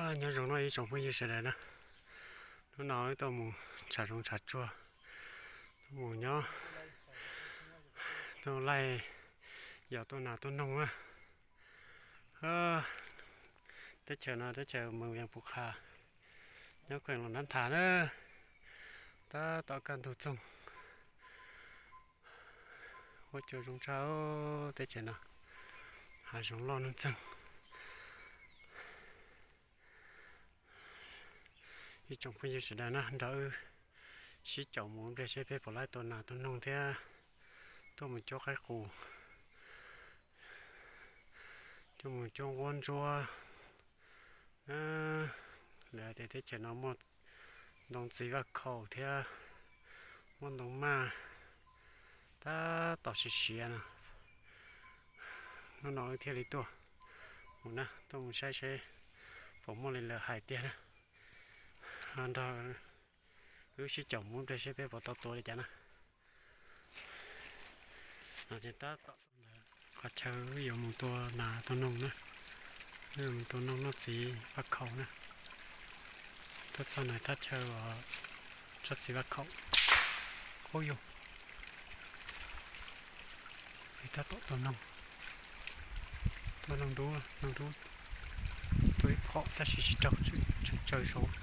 Nyob zoo no ib tsoom phooj ywg sawv daws na, hnub no wb tuaj mus tshav zoov tshav tsuag, tuaj mus nyob, tuaj laij yos tuaj nas tuaj noog na. Teb chaws no teb chaws Moos Vias Pus Qha, nyob kheem Loos Nab Thas na. Tab tom kaj ntug txoog, huab cua zoo tshaj teb chaws no, hav zoov loj nuj txeeg. Ib tsoom phooj ywg sawv daws na, nrog wb sib caum mus ib pliag seb peb puas laij tua nas tua noog thiab tuaj mus cuab qaib qus, tuaj mus cuab nquab ntsuab. Lawv hais tias teb chaws no muaj ntoo txiv vaj khaum thiab muaj ntoo maj, tab tom siav siav no. Hnub no wb thiaj li tuaj mus na, tuaj mus saib seb puas muaj li lawv hais tiag na. Nrog wb sib caum mus ib pliag seb peb puas tau tua li cas na. No ces tab tom qhov chaw wb yuav mus tua nas tua noog na, wb yuav mus tua noog noj txiv vaj khaum na. Tuaj txog ntawm thaj chaw uas tsob txiv vaj khaum. Ub yog, tab tom tua noog, tua noog dub, noog dub tua ib phom tab sis tsis raug, tseem tsawg saud.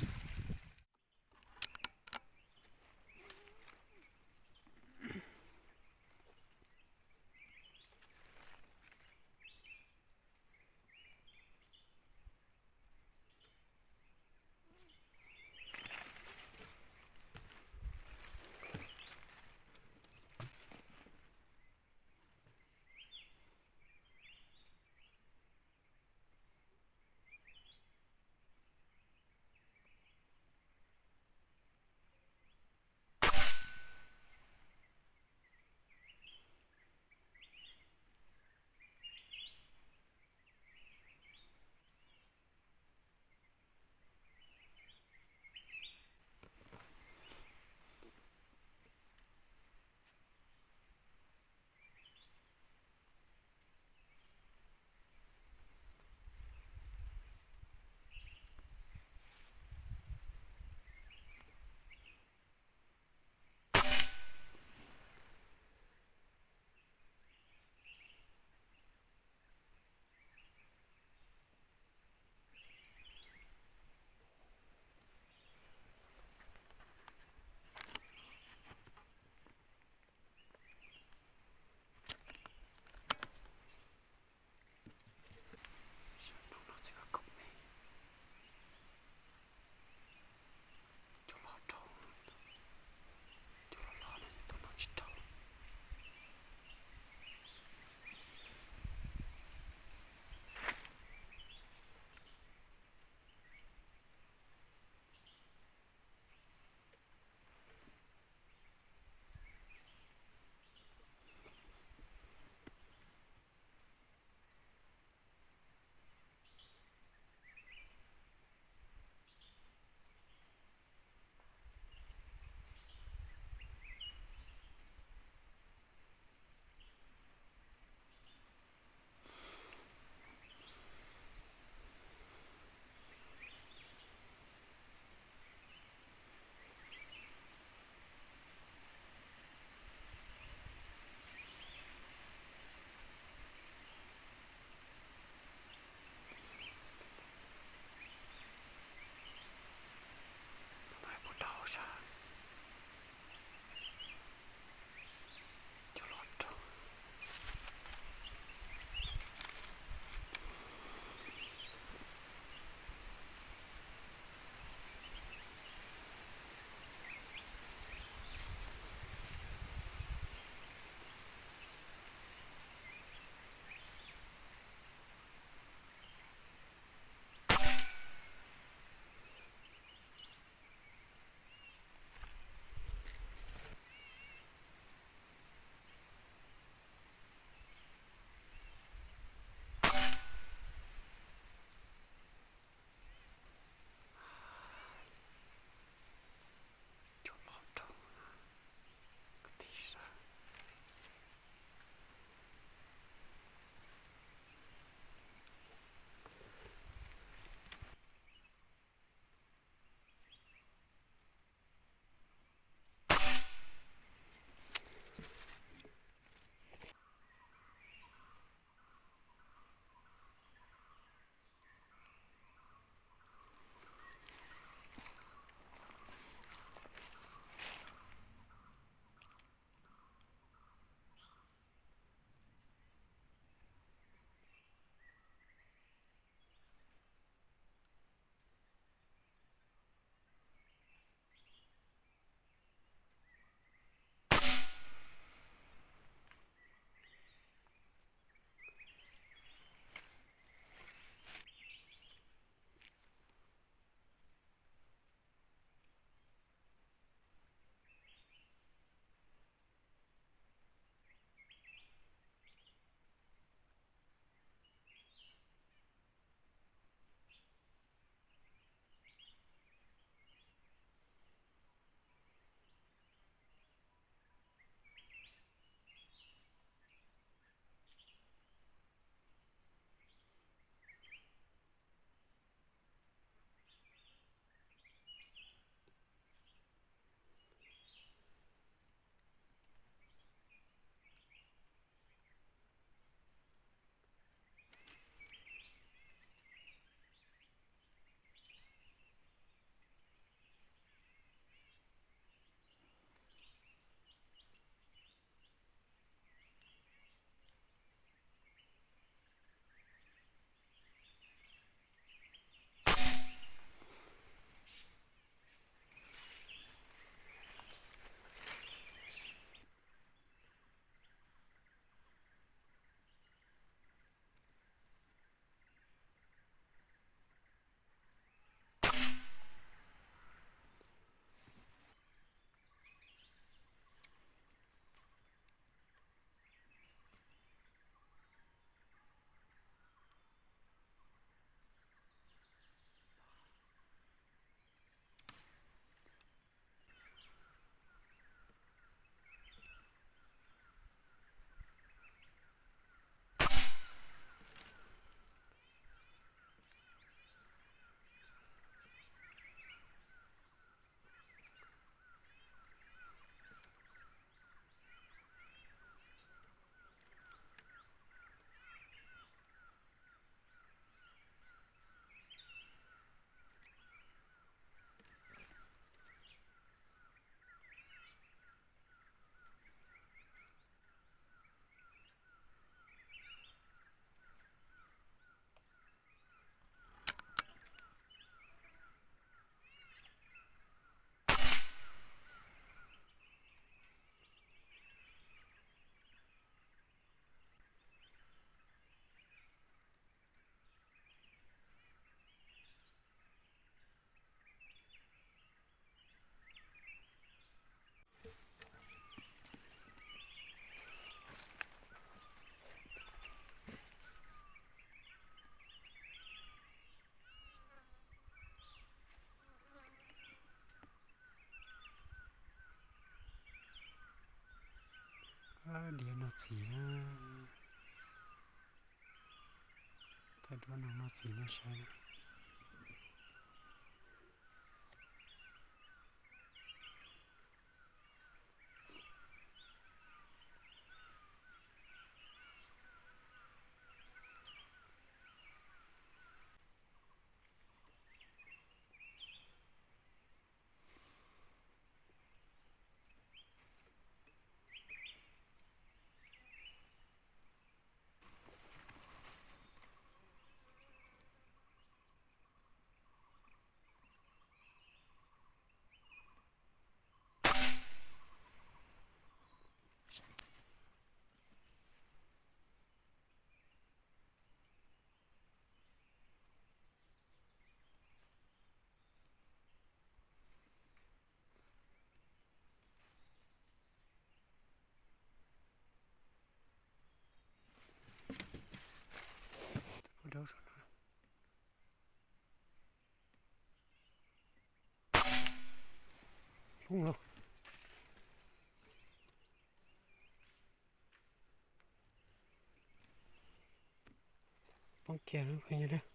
Noj txiv na. Thaij duab no noj txiv nej saib na. Poob kiag lub pheej yog lawm.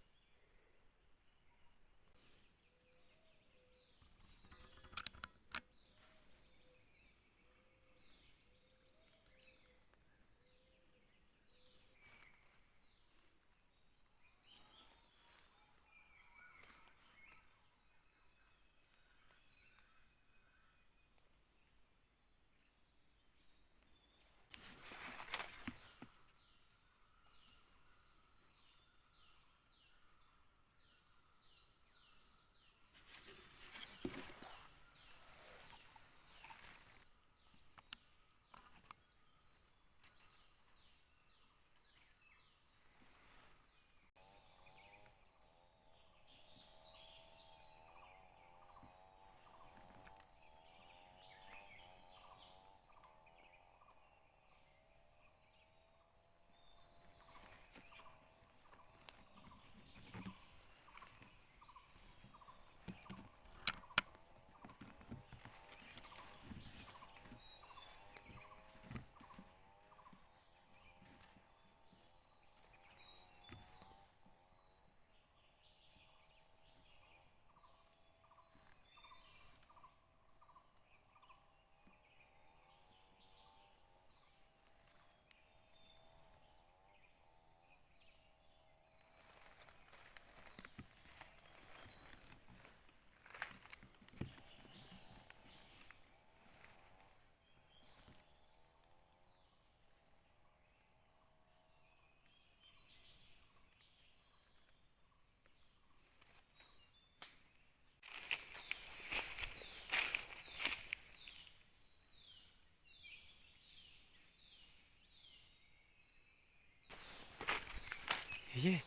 Yog,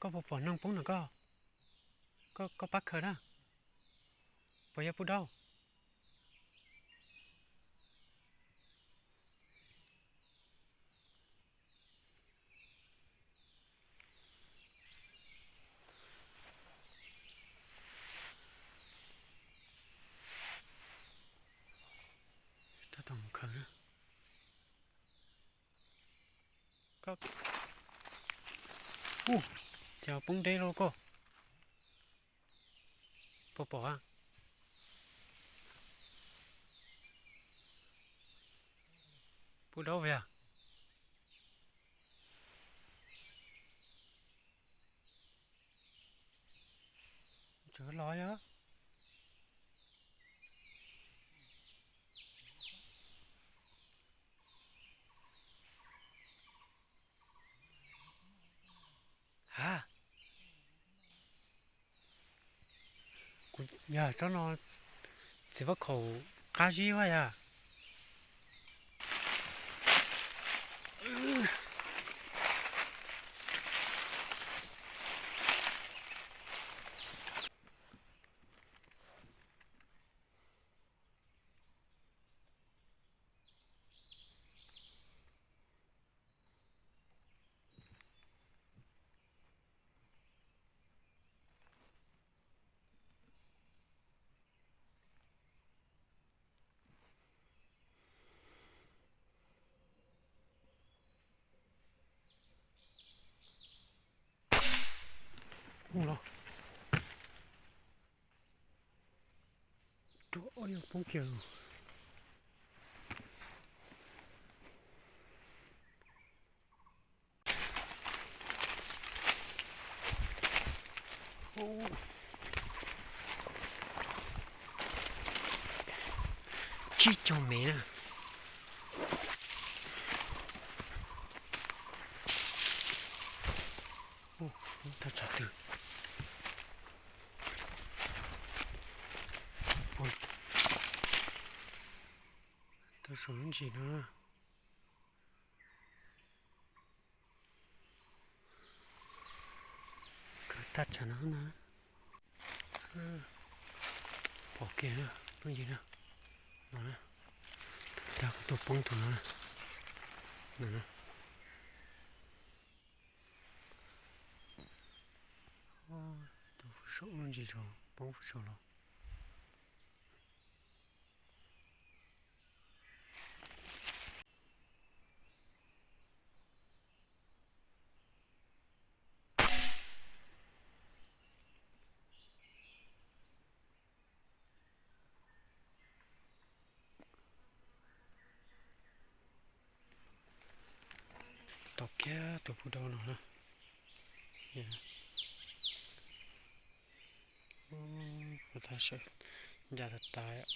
koj puas pom neeg poob no koj? Koj pab khaws na. Puas yog pub daub? Tab tom mus khaws na. Ub, cas poob deb loj koj. Puas pom a? Pub daub yog. Tswv los yog. Ha, kuv yog tsob no txiv faj khaum qab zib vaj yog. Mus los. Ruam, yuav poob kiag lawm. Tsib caug mev na. Ub, tag tsam twg. Ua, tau saum lub ntsis no na. Kwv tag tsam no na. Pom kiag na, phooj ywg na. No na. Tag kuv tuaj poob tus no na. No na. Tus hwj saum lub ntsis saud, poob hwj saum los. Tau kiag tus pug dau no na. Kuv tau sawv ncaj tas tas,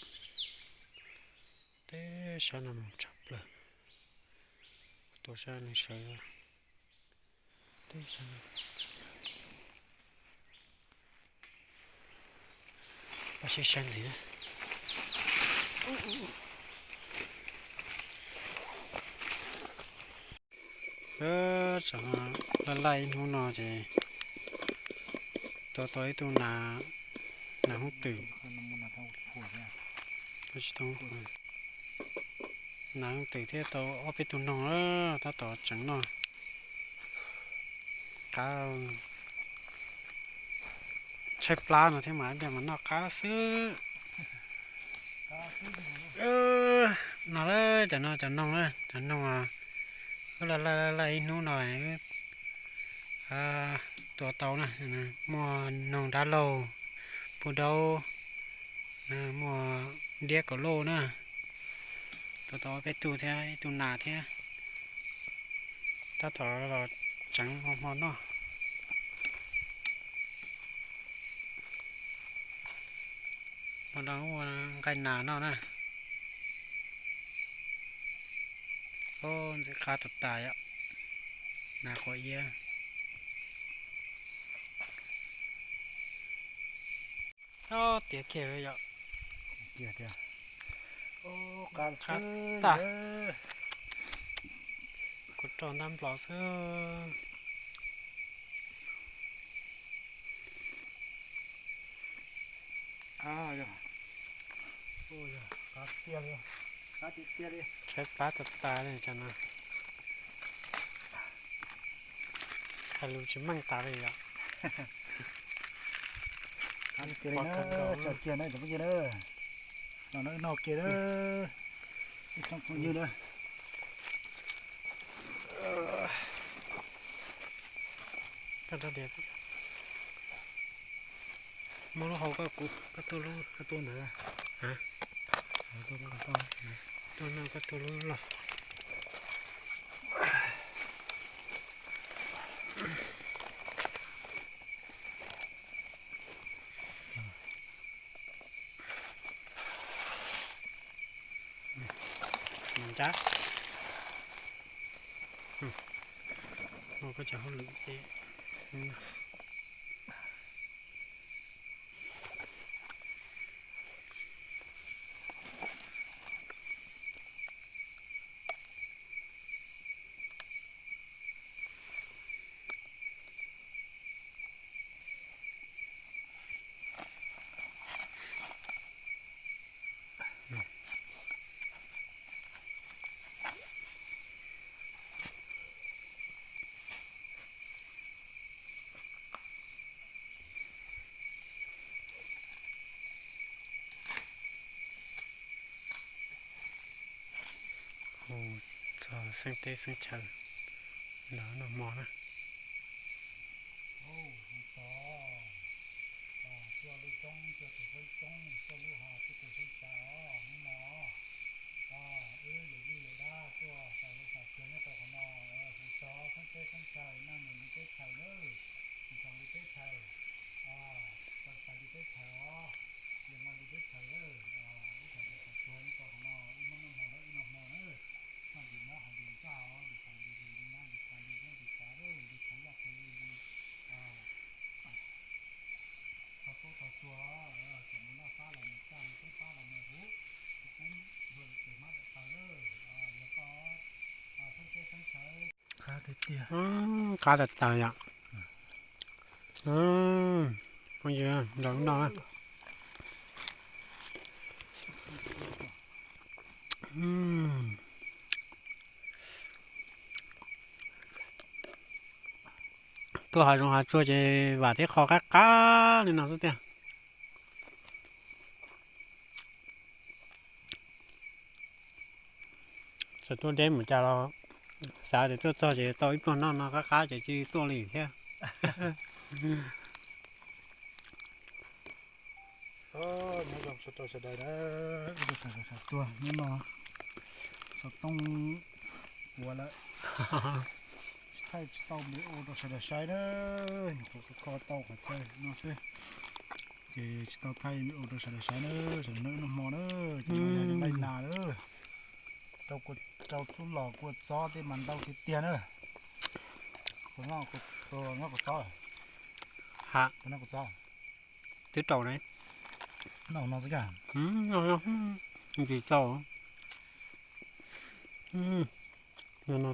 tej sab no mus tshaj plaws. Kuv tuaj sab no sawv, tej sab no. Pab sib saib ntxiv na. Tsam laj laj ib hnub no ces tua tau ib tug nas, nas hooj twm. Nas hooj twm thiab tau ob peb tug noog, tab tom tseem noj qab. Tshaib plab no thiab mas ib pliag mas noj qab xwb. No lawm, cov no cov noog na, cov noog wb laj laj laj ib hnub no wb tua tau na. Muaj noog dab laug, pug daub, muaj diab kaum luj na. Tua tau ob peb tug thiab ib tug nas thiab. Tab tom los tseev hmo hmo noj. Hmo no ua nqaij nas noj na. Ntxim qab tas tas yom. Nas quav iab. Tiav kiag yom. Qab tas. Kuv rau ntab nplos xwb. Tshaib plab tas tas li cov no. Hais lus tsis meej tas li yom. Ua kawg nkaus. Tso kiag na cov phooj ywg na. No na, noj kiag na ib tsoom phooj ywg na. Koj rau diav, muab lub hau koj kuv, koj tuaj lub, koj tuaj ntawd. Tuaj no koj tuaj lub loj. Ncab. Muaj koj cov hauj lwm ces. Hu txog xeeb teb xeeb chaw los noj hmo na. Tuaj tus Hmoob Toob tuaj lub hos tuaj tus Hmoob Tsav os, hnub no wb yawm yij yawm dab tuaj xav xav tuag nyob rau qhov no, hu txog xeeb teb xeeb chaw naj nus li teb chaws nawb, tus thaum li teb chaws, tau xav li teb chaws os, yog no li teb chaws nawb, wb xav xav tuag nyob rau qhov no, wb muab noj hmo nawb, wb noj hmo nawb, noj ntim mob hais ntim ntsaj os, ntim qas ntim zis ntim nab ntim qas ntim zeb ntim tsav nawb, ntim qhov yaj qhov yus ntim, txhua tub txhua tua, kom mus noj fab los mus caj, mus pub fab los mus huv, tus pub luag lwm tus hmab daim taws nawb, yog koj xeeb teb xeeb chaw. Qab tiag tiag. Qab tas tas yom. Phooj ywg, nrog lub no na. Tuaj hav zoov hav tsuag ces vam thiab qhov qab qab li no xwb tiag. Txawm tuaj deb mus cas los xav tias tuaj txog ces tau ib pluag noj no qab qab ces cia li tuaj li thiab. Nyob zoo rau sawv daws na, ib tug sawv daws sawv tuaj hnub no xov tooj puas lawm, thaij tsis tau me ua rau sawv daws saib na, nyuam qhuav kho tau qhov chaw no xwb, ces tsis tau thaij me ua rau sawv daws saib na, sawv daws noj hmo na, ces no yog nqaij nas na, rau txuj lom kua txob tej mas ntau tiag tiag na. Nyob kua txob, ha, nyob kua txob, twb rau ne, noj no xwb cas, ntsis tau, no no